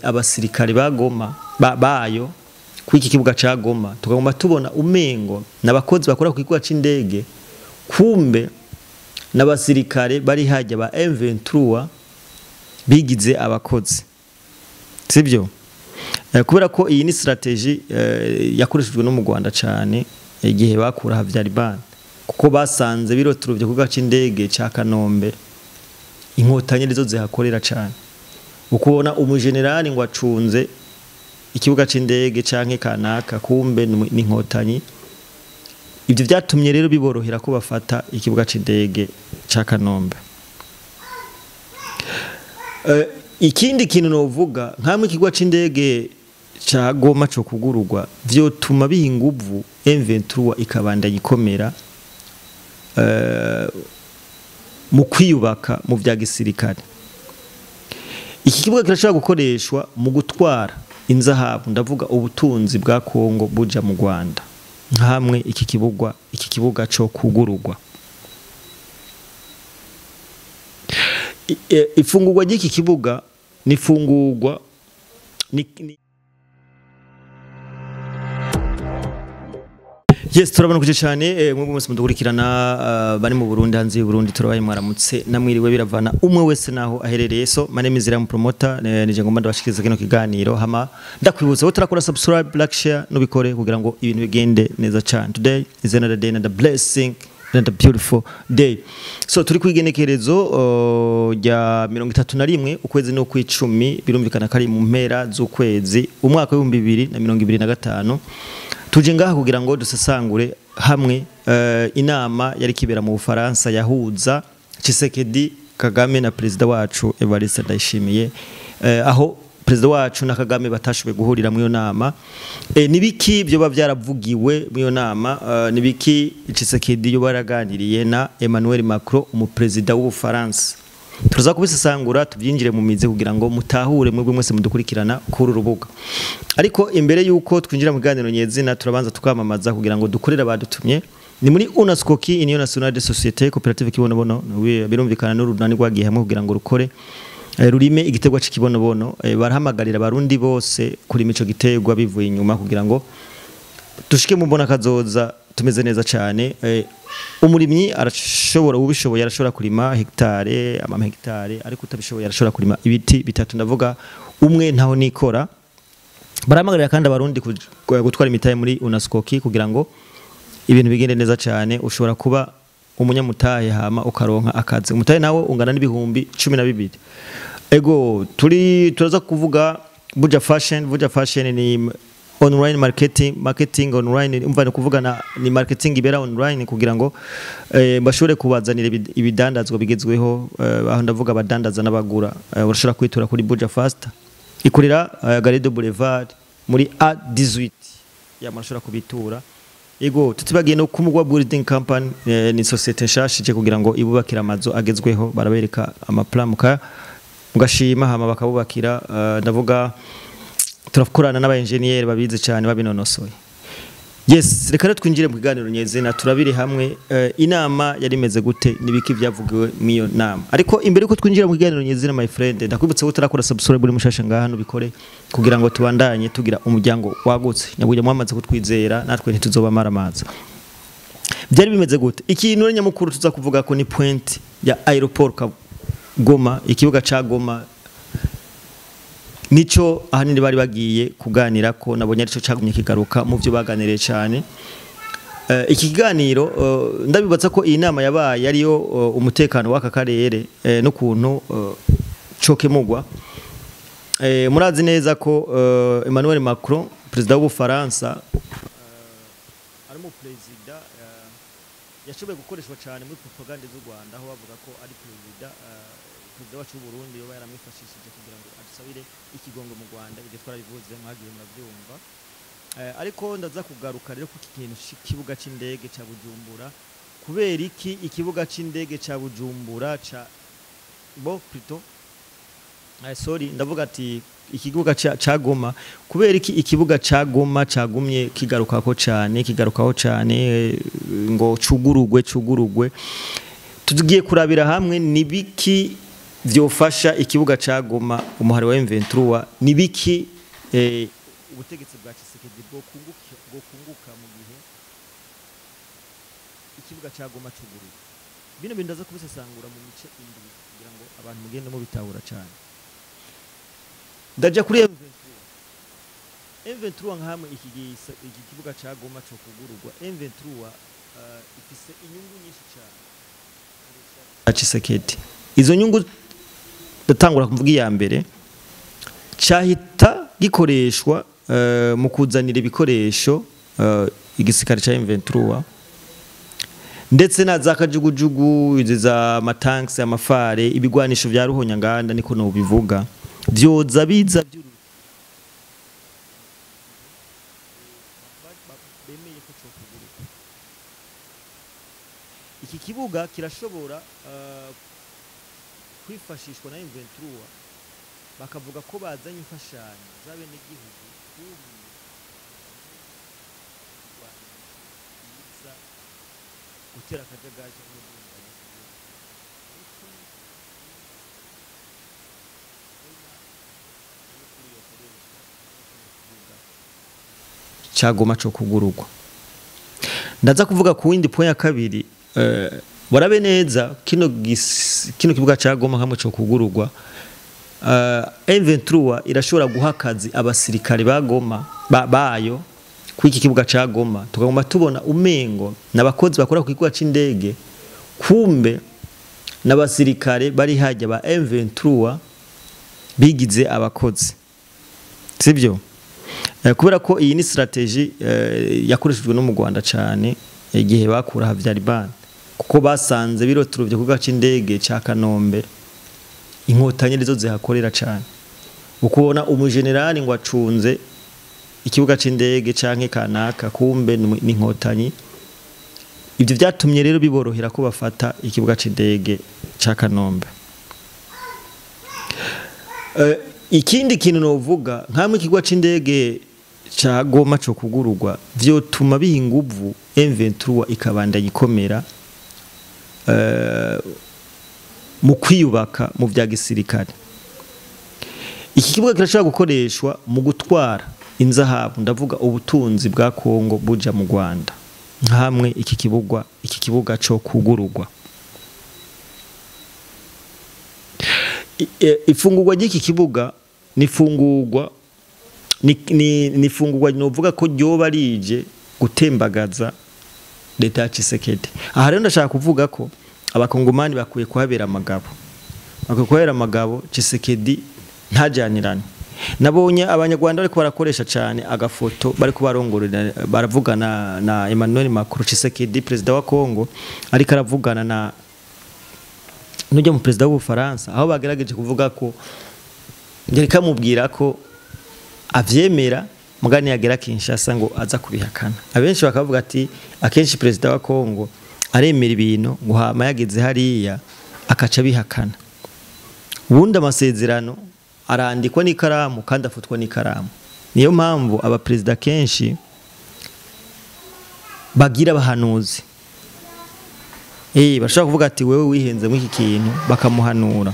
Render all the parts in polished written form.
Abasirikare ba Goma bayo kuri iki kibuga ca Goma, tukagomba tubona umengo n'abakozi bakora ku kibuga c'indege, kumbe n'abasirikare bari hajya ba M23 bigize abakozi, sibyo? Kubera ko iyi ni strategy yakoreshejwe no mu Rwanda cyane igihe bakura Habyarimana, kuko basanze biroturuvye ku kibuga c'indege ca Kanombe inkotanyi nizo zihakorera cyane. Ukubona umugenerali ngo acunze ikibuga c'indege canke kanaka, kumbe ni inkotanyi. Ibyo byatumye rero biborohera ko bafata ikibuga c'indege ca Kanombe. Ikindi kintu novuga, nkamwe ikibuga c'indege ca Goma co kugururwa, vyotuma biha inguvu M23 ikabandanya ikomera mu kwiyubaka mu vya gisirikare. Iki kibuga kirashobora gukoreshwa mu gutwara inzahabu, ndavuga ubutunzi bwa Kongo buja mu Rwanda, nkamwe iki kibuga co kugururwa. Ifungurwa ry'iki kibuga ni ifungurwa ni. Yes, turabona kuje cyane mwebwe mwese mudukurikirana, bari mu Burundi, hanze y'u Burundi, turabaye mwaramutse namwiriwe, biravana umwe wese naho aherereye. So my name is Ram Promoter, nije ngomba ndabashikiriza kino kiganiro. Hama ndakwibutsa ko turakora subscribe, like, share, nubikore kugira ngo ibintu bigende neza cyane. Today is another day, another blessing, another beautiful day. So turi kwigenekerezo rya 31 ukwezi no kwicumi, birumvikana kari mu mpera z'ukwezi, umwaka w'2025. Tuje ngaha kugira ngo dusesangure hamwe inama yari kibera mu Bufaransa yahuza Tshisekedi, Kagame na perezida wacu Evariste Ndayishimiye, aho perezida wacu na Kagame batashoboye guhurira muri iyo nama. Nibiki byo byaravugiwe muri iyo nama? Nibiki Tshisekedi yo baraganiriye na Emmanuel Macron, umuperezida w'Ubufaransa? Tuza kubisesangura, tubyinjire mu mizi kugira ngo mutahure mwebwe mwese mudukurikirana kuri urubuga. Ariko imbere yuko twinjira mu kiganiro nyezina, turabanza tukamamaza kugira ngo dukorere abadutumye. Ni muri UNASCOKI, Union Nationale des Sociétés Coopératives Kibonobono. Birumvikana n'urunani rwagiye hamwe kugira ngo rukore, rurime igiterwa c'ikibonobono. Barahamagarira abarundi bose kurima ico giterwa bivuye inyuma kugira ngo dushike mu mbona kazoza tumeze neza cyane. Umurimyi arashobora, ubishoboye arashobora kurima hectare, ama hectare, ariko utabishoboye arashobora kurima ibiti bitatu, ndavuga umwe ntaho nikora. Barahamagarira kandi abarundi gutwara imitahe muri UNASCOKI kugira ngo ibintu bigende neza cyane. Ushobora kuba umunyamutahe hama ukaronka akazi. Umutahe nawe ungana n'12,000. Ego, turi turaza kuvuga Buja Fashion. Buja Fashion ni online marketing, marketing online, umva ni kuvuga na ni marketing ibera online kugira ngo bashobore kubazanira ibidandazwa bigezweho. Aho ndavuga abadandaza n'abagura. Urashobora kwitura kuri Buja Fast, ikurira Gare de Boulevard muri A18 ya murashobora kubitura. Ego, tutibagiye no kumugwa Building Company, ni société nshasha ije kugira ngo ibubakire amazu agezweho. Barabereka amaplan mugashima hama bakabubakira. Ndavuga turakorana n'aba engineer babizi cyane, babinonosoye. Yes, reka rero twinjire mu kiganiro nyezina, turabire hamwe inama yari imeze gute, nibiki byavugiwe mw'iyo nama. Ariko imbere yuko twinjira mu kiganiro nyezina, my friend, ndakwibutsa ko utarakora subscribe, uri mushasha ngaha, nubikore kugira ngo tubandanye tugira umuryango wagutse. Nyabujya mwamaze kutwizera, natwe ntituzoba maramaza. Byari bimeze gute? Ikintu rero nyamukuru tuza kuvuga ko ni point ya aéroport ka Goma, ikibuga ca Goma, nico ahanini bari bagiye kuganira ko nabonye arico cagumye kigaruka mu byo baganiriye cyane. Iki kiganiro, ndabibatsa ko iyi nama yabaye ariyo umutekano w'aka karere n'ukuntu cokemugwa. Murazi neza ko Emmanuel Macron, perezida w'Ubufaransa, ari mu perezida yashoboye gukoreshwa cyane muri propagande z'u Rwanda, aho bavuga ko ari perezida wacu w'u Burundi yoba yaramwifashishije kugira ngo adusabire ikigongo mu Rwanda. Ibyo twarabivuze, mwagiye murabyumva. Ariko ndaza kugaruka rero ku kintu c'ikibuga c'indege ca Bujumbura. Kubera iki ikibuga c'indege ca Bujumbura ca bo plutôt, sorry, ndavuga ati ikibuga ca Goma, kubera iki ikibuga ca Goma cagumye kigarukako cyane, kigarukaho cyane, ngo cugurugwe, cugurugwe? Tugiye kurabira hamwe nibiki. vyofasha ikibuga ca Goma umuhari wa M23? Nibiki ubutegetsi bwa Tshisekedi bwo kunguka mu gihe ikibuga ca Goma cuguruye? Bino bintu ndaza kubisesangura mu mice indwi kugira ngo abantu mugende mu bitahura cyane. Ndaja kuri M23. M23 nkamwe iki kibuga ca Goma cyo kugururwa, M23 ifise inyungu nyinshi cyane Tshisekedi. Izo nyungu ndatangura kuvuga iya mbere, cyahita gikoreshwa mu kuzanira ibikoresho igisirikare ca M23, ndetse na za kajugujugu, izi za matanks, amafare, ibigwanisho vya ruhonyanganda niko no bivuga, vyoza biza bemeye ko cyo kugururwa. Iki kibuga kirashobora kwifashishwa na M23, bakavuga ko bazanye imfashanyo z'abenegihugu gutera akajagari n'uburinganire. Ca Goma co kugururwa. Ndaza kuvuga ku windi point ya kabiri. Barabe neza kino kibuga ca Goma hamwe co kugururwa, M23 irashobora guha akazi abasirikare ba Goma bayo kwiki kibuga ca Goma, tukagomba tubona umengo nabakozi bakora ku kibuga c'indege, kumbe n'abasirikare bari hajya ba M23 bigize abakozi, sibyo? Kubera ko iyi ni strategie yakoreshejwe no mu Rwanda cyane igihe bakura Habyarimana, kuko basanze biroturuvye ku kibuga c'indege ca Kanombe inkotanyi nizo zihakorera cyane. Ukubona umugenerali ngo acunze ikibuga c'indege canke kanaka, kumbe ni inkotanyi. Ibyo byatumye rero biborohera ko bafata ikibuga c'indege ca Kanombe. Ikindi kintu novuga, nkamwe ikibuga c'indege ca Goma co kugururwa vyotuma biha inguvu M23 ikabandanya ikomera mu kwiyubaka mu vya gisirikare. Iki kibuga kirashobora gukoreshwa mu gutwara inzahabu, ndavuga ubutunzi bwa Kongo buja mu Rwanda, nkamwe iki kibuga cyo kugururwa. Ifungurwa ry'iki kibuga ni fungurwa ni fungurwa novuga ko ryoba rije gutembagaza leta ya Tshisekedi. Aha rero ndashaka kuvuga ko abakongomani bakwiye kuhabera amagabo, bakwiye kuhabera amagabo Tshisekedi ntajanirane. Nabonye abanyarwanda bariko barakoresha cyane agafoto bariko barongorera baravugana na Emmanuel Macron, Tshisekedi president wa Kongo ariko aravugana na nujya mu president w'Ubufaransa, aho bagerageje kuvuga ko ngereka mubwira ko avyemera mugani yagera Kinshasa ngo aza kubihakana. Abenshi bakavuga ati akenshi president wa Kongo aremera ibintu ngo hama yageze hariya akaca bihakana. Ubundi amasezerano arandikwa n'ikaramu kandi afutwa n'ikaramu. Niyo mpamvu abaperezida kenshi bagira abahanuzi. Bashobora kuvuga ati wewe wihenze muri iki kintu, bakamuhanura.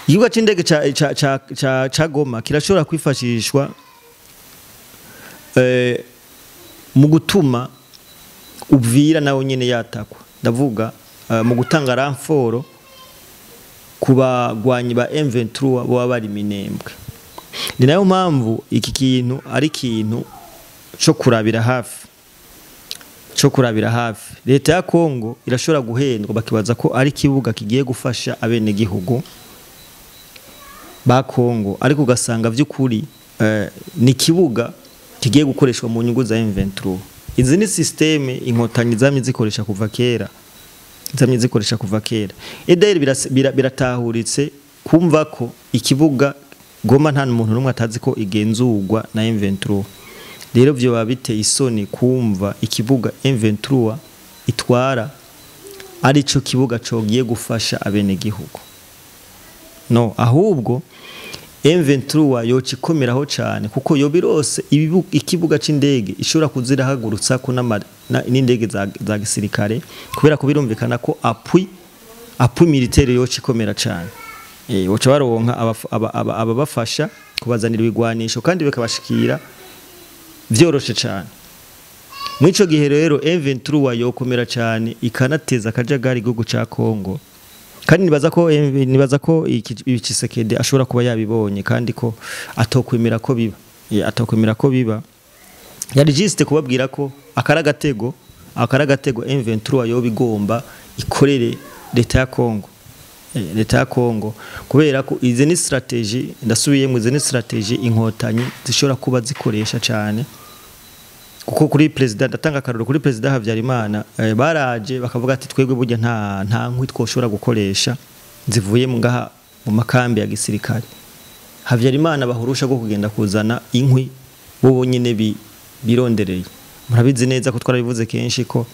Ikibuga c'indege ca Goma kirashobora kwifashishwa mu gutuma Uvira nawe nyene yatakwa, ndavuga mu gutanga ramforo kubagwanyi ba M23 bo bari minembwe. Ni nayo mpamvu iki kintu ari kintu cyo kurabira hafi, cyo kurabira hafi. Leta ya Kongo irashobora guhendwa bakibaza ko ari kibuga kigiye gufasha abene gihugu ba Kongo, ariko ugasanga vy'ukuri ni kibuga kigiye gukoreshwa mu nyungu za M23. Izi ni systeme inkotanyi zamye zikoresha kuva kera, zamye zikoresha kuva kera. Ederi biratahuritse kumva ko ikibuga Goma nta muntu numwe atazi ko igenzurwa na M23. Rero byo babite isoni kumva ikibuga M23 itwara ari cyo kibuga cogiye gufasha abene gihugu. No, ahubwo M23 yocikomeraho cyane kuko yobirose ikibuga c'indege ishobora kuzirahagurutsa ko n'indege za gisirikare, kubera ko birumvikana ko appui Appui militaire yoca ikomera cane. Boca baronka ababafasha kubazanira ibigwanisho kandi bikabashikira vyoroshe cane. Muri ico gihe rero M23 yokomera cane, ikanateza akajagari igihugu ca Kongo. Kandi nibaza ko iki Tshisekedi ashobora kuba yabibonye, kandi ko atokwemera ko biba. Atokwemera ko biba. Yari juste kubabwira ko akaragatego M23 yoba igomba ikorere leta ya Kongo. Leta ya Kongo, kubera ko izi ni stratégie, ndasubiyemo, izi ni stratégie inkotanyi zishobora kuba zikoresha cyane. Kuko kuri president, ndatanga akarorero kuri president Habyarimana, baraje bakavuga ati: "Twebwe burya nta nkwi twoshobora gukoresha zivuye mu ngaha mu makambi ya gisirikare." Habyarimana bahurusha bwo kugenda kuzana inkwi bo nyine birondereye. Murabizi neza ko twarabivuze kenshi ko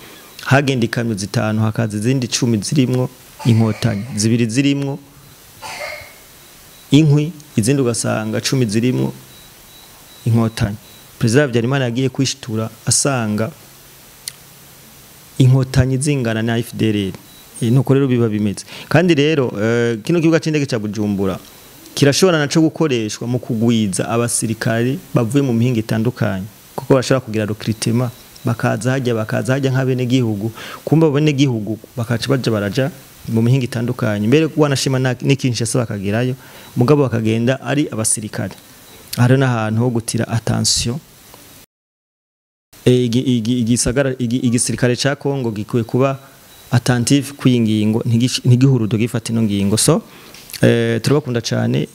hagenda ikamyo zitanu, hakaza izindi 10 zirimwo inkotanyi, zibiri zirimwo inkwi, izindi ugasanga 10 zirimwo inkotanyi. Perezida Habyarimana yagiye kwishitura asanga inkotanyi zingana na FDLR. Nuko rero biba bimeze. Kandi rero kino kibuga c'indege ca Bujumbura kirashobora naco gukoreshwa mu kugwiza abasirikari bavuye mu mihinga itandukanye, kuko bashobora kugira recrutement, bakaza hajya nk'abene gihugu, kumba bene gihugu bakaca baja baraja mu mihinga itandukanye, mbere wanashima n'i Kinshasa bakagerayo, mugabo bakagenda ari abasirikare. Hari n'ahantu ho gutira attention. Igisirikare ca Kongo gikwiye kuba attentif kw'iyi ngingo, ntigihurudo gifata ino ngingo. So turabakunda cyane.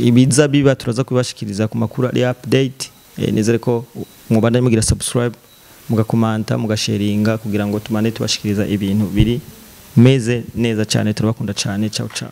Ibiza biba turaza kubashikiriza ku makuru ari update. Nizere ko mubandanye mugira subscribe, mugakomanta, mugasharinga, kugira ngo tumane tubashikiriza ibintu biri meze neza cyane. Turabakunda cyane. Ciao ciao.